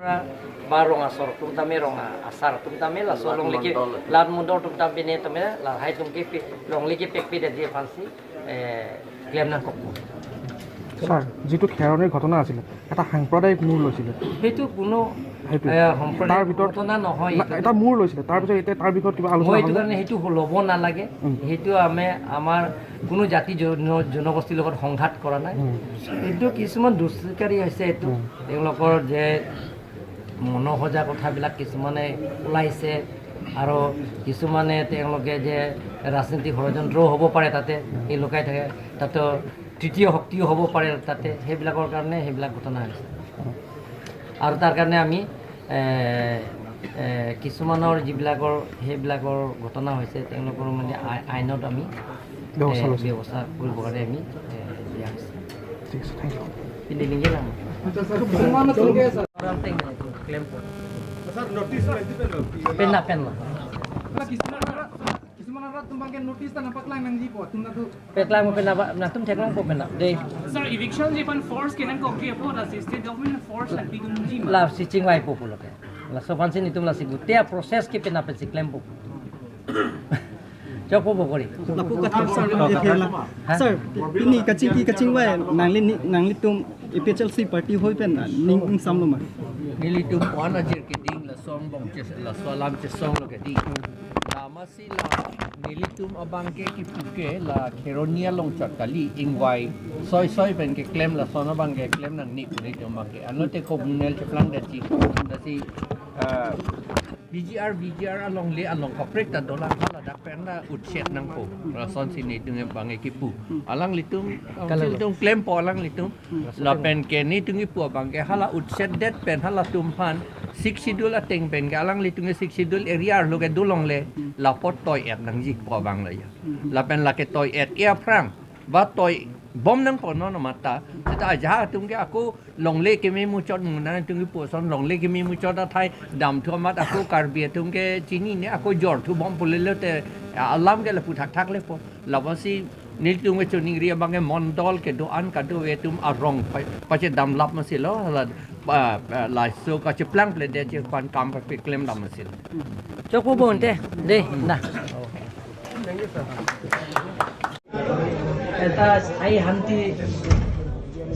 Ba ronga sor tum tame ronga asar tum tame la so long liki lat mundor tum tam bine tame la hai tum ki long liki pek pi de fancy claim nang kok। Sir, যিটো খেৰণিৰ ঘটনা আছিলে, এটা সাম্প্ৰদায়িক মূৰ লৈছিলে। সেইটো কোনো তাৰ ভিতৰত ঘটনা নহয়, এটা মূৰ লৈছিলে। তাৰপিছত এতিয়া তাৰ বিষয়ত কিবা আলোচনা মই এইটো কাৰণে সেইটো ল'ব নালাগে। সেইটো আমি আমাৰ কোনো জাতি জনগোষ্ঠীৰ লগত সংঘাত কৰা নাই। এইটো কিছুমান দুষ্কৃতিকাৰী হৈছে, এইটো তেওঁলোকৰ যে মনসজা কথাবিলাক কিছুমানে ওলাইছে আৰু কিছুমানে তেওঁলোকে যে ৰাজনীতিক ষড়যন্ত্ৰও হ'ব পাৰে, তাতে এই লুকাই থাকে, তাতে তৃতীয় শক্তিও হ'ব পাৰে তাতে, সেইবিলাকৰ কাৰণে সেইবিলাক ঘটনা হৈছে। আৰু তাৰ কাৰণে আমি কিছুমানৰ যিবিলাকৰ সেইবিলাকৰ ঘটনা হৈছে, তেওঁলোকৰ মানে আইনত আমি ব্যৱস্থা কৰিবৰ কাৰণে আমি দিয়া হৈছে। ঠিক আছে, thank U. Pen pen Peklang mo pena na tum teklang po pena de sir eviction ji pan force kenan ko ke po la state government force la bidum ji la si chingwai po po loke la so fansi ni tum la si gutia process ke pena pe si claim po cho po bo kori la pu ka sir pini kaching ki kaching wai nang li nang li tum EPHLC party hoi pen ning sam lo ma nili tum pon ajir ke ding la song bong che la solam che song lo ke ding la ma si la nilitum abangke ki puke la kheronia long chatkali ingwai soi soi pen ke claim la sona bangke claim nang ni puni tum bangke anote communal che plan da chi da si BGR BGR along le along corporate ta dola hala dak pen la utset nang po la son sini tung bangke ki pu alang litum litum claim po alang litum la pen ke ni tungi pu bangke hala utset det pen hala tum phan six schedule ateng pen ke alang litung six schedule area lo ke dulong le la pot toy et nang jik po bang la ya la pen la ke toy et ya prang ba toy bom nang po no mata ta ja tung ke aku long le ke me mu chot mu na tung pu son long le ke me mu chot thai dam thu mat aku karbi tung ke chini ne aku jor thu bom pule le te alam ke la pu thak thak le po la ba si nil tung ke chuning ria bang ke mondol ke do an ka do e tum arong pa che dam lap ma si lo la la so ka che plang ple de che kwan kam pa pe klem dam ma si cho po bon te de na এটা স্থায়ী শান্তি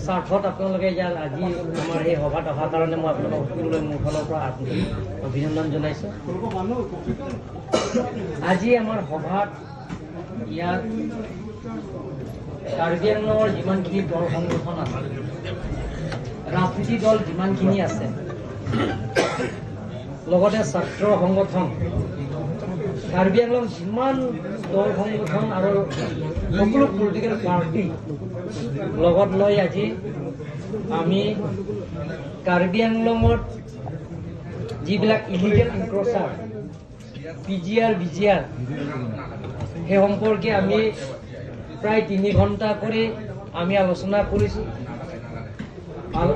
স্বাৰ্থত আপোনালোকে ইয়াত আজি আমাৰ এই সভাত অহাৰ কাৰণে মই আপোনালোকক সকলোলৈ মোৰ ফালৰ পৰা অভিনন্দন জনাইছোঁ। আজি আমাৰ সভাত ইয়াত কাৰ্বি আংলঙৰ যিমানখিনি দল সংগঠন আছে, ৰাজনীতি দল যিমানখিনি আছে, লগতে ছাত্ৰ সংগঠন, কাৰ্বি আংলং যিমান দল সংগঠন আৰু সকলো পলিটিকেল পাৰ্টি লগত লৈ আজি আমি কাৰ্বি আংলঙত যিবিলাক illegal encroacher P G R B G R সেই সম্পৰ্কে আমি প্ৰায় 3 ঘণ্টা কৰি আমি আলোচনা কৰিছোঁ।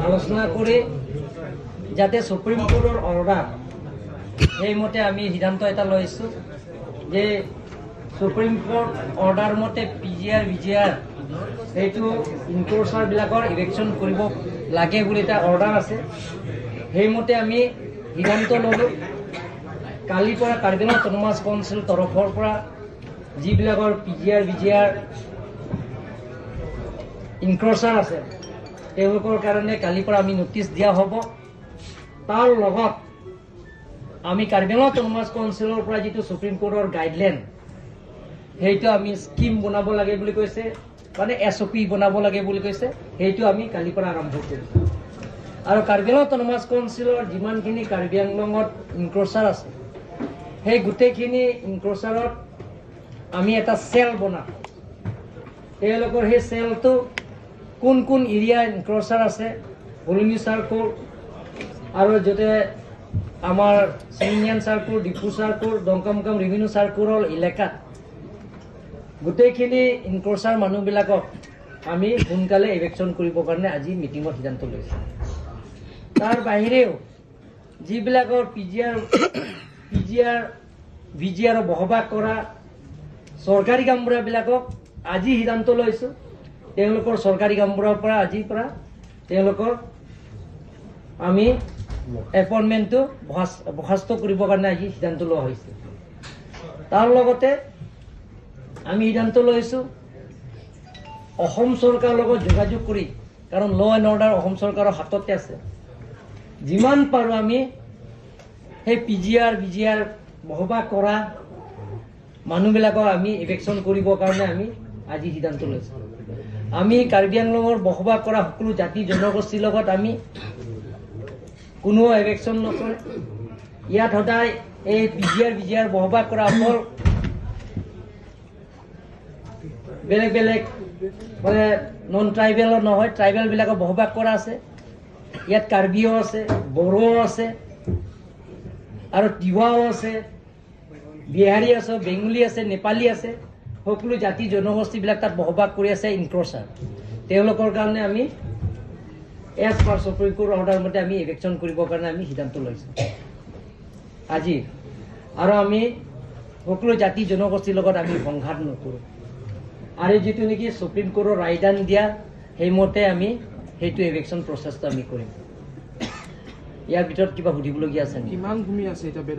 আলোচনা কৰি যাতে সুপ্ৰিম কোৰ্টৰ অৰ্ডাৰ সেইমতে আমি সিদ্ধান্ত এটা লৈছোঁ যে সুপ্ৰিম কোৰ্ট অৰ্ডাৰ মতে P G R B G R সেইটো ইনক্ৰ'চাৰবিলাকৰ ইভেকশ্যন কৰিব লাগে বুলি এটা অৰ্ডাৰ আছে, সেইমতে আমি সিদ্ধান্ত ল'লোঁ। কালিৰ পৰা কাৰ্বি আংলং অট'নমাছ কাউন্সিল তৰফৰ পৰা যিবিলাকৰ P G R B G R encroacher আছে তেওঁলোকৰ কাৰণে কালিৰ পৰা আমি নটিচ দিয়া হ'ব। তাৰ লগত আমি কাৰ্বি আংলং অট'নমাছ কাউন্সিলৰ পৰা যিটো সুপ্ৰিম কোৰ্টৰ গাইডলাইন সেইটো আমি স্কিম বনাব লাগে বুলি কৈছে, মানে এছ অ' পি বনাব লাগে বুলি কৈছে, সেইটো আমি কালিৰ পৰা আৰম্ভ কৰিম। আৰু কাৰ্বি আংলং অট'নমাছ কাউন্সিলৰ যিমানখিনি কাৰ্বি আংলঙত ইনক্ৰ'চাৰ আছে সেই গোটেইখিনি ইনক্ৰ'চাৰত আমি এটা চেল বনাম। তেওঁলোকৰ সেই চেলটো কোন কোন এৰিয়া ইনক্ৰ'চাৰ আছে, হলুনি চাৰ্কল আৰু য'তে আমাৰ চিঙিয়ান circle, Diphu circle, Dongkamokam revenue চাৰ্কলৰ এলেকাত গোটেইখিনি ইনক্ৰ'চাৰ মানুহবিলাকক আমি সোনকালে ইভেকশ্যন কৰিবৰ কাৰণে আজি মিটিঙত সিদ্ধান্ত লৈছোঁ। তাৰ বাহিৰেও যিবিলাকৰ P G R P G R B G আৰৰ বসবাস কৰা চৰকাৰী গামবুঢ়াবিলাকক আজি সিদ্ধান্ত লৈছোঁ, তেওঁলোকৰ চৰকাৰী গামবুঢ়াৰ পৰা আজিৰ পৰা তেওঁলোকৰ আমি এপইণ্টমেণ্টটো বৰ্খাস্ত কৰিবৰ কাৰণে আজি সিদ্ধান্ত লোৱা হৈছে। তাৰ লগতে আমি সিদ্ধান্ত লৈছোঁ অসম চৰকাৰৰ লগত যোগাযোগ কৰি, কাৰণ ল এণ্ড অৰ্ডাৰ অসম চৰকাৰৰ হাততে আছে, যিমান পাৰোঁ আমি সেই পিজিআৰ বিজিআৰ বসবাস কৰা মানুহবিলাকক আমি ইভেকশ্যন কৰিবৰ কাৰণে আমি আজি সিদ্ধান্ত লৈছোঁ। আমি কাৰ্বি আংলঙৰ বসবাস কৰা সকলো জাতি জনগোষ্ঠীৰ লগত আমি কোনো এভেকশ্যন নকৰে। ইয়াত সদায় এই পিজিআৰ বিজিআৰ বসবাস কৰা অকল বেলেগ বেলেগ মানে নন ট্ৰাইবেলৰ নহয়, ট্ৰাইবেলবিলাকৰ বসবাস কৰা আছে। ইয়াত কাৰ্বিও আছে, বড়োও আছে আৰু তিৱাও আছে, বিহাৰী আছে, বেংগলী আছে, নেপালী আছে, সকলো জাতি জনগোষ্ঠীবিলাক তাত বসবাস কৰি আছে ইনক্ৰচাৰ। তেওঁলোকৰ কাৰণে আমি as per Supreme Court order মতে আমি ইভেকশ্যন কৰিবৰ কাৰণে আমি সিদ্ধান্ত লৈছোঁ আজি। আৰু আমি সকলো জাতি জনগোষ্ঠীৰ লগত আমি সংঘাত নকৰোঁ আৰু যিটো নেকি সুপ্ৰিম কোৰ্টৰ ৰায়দান দিয়া সেইমতে আমি সেইটো এভিকশ্যন প্ৰচেছটো আমি কৰিম। ইয়াৰ ভিতৰত কিবা সুধিবলগীয়া আছে নেকি? কিমান ভূমি আছে এতিয়া বেদখল?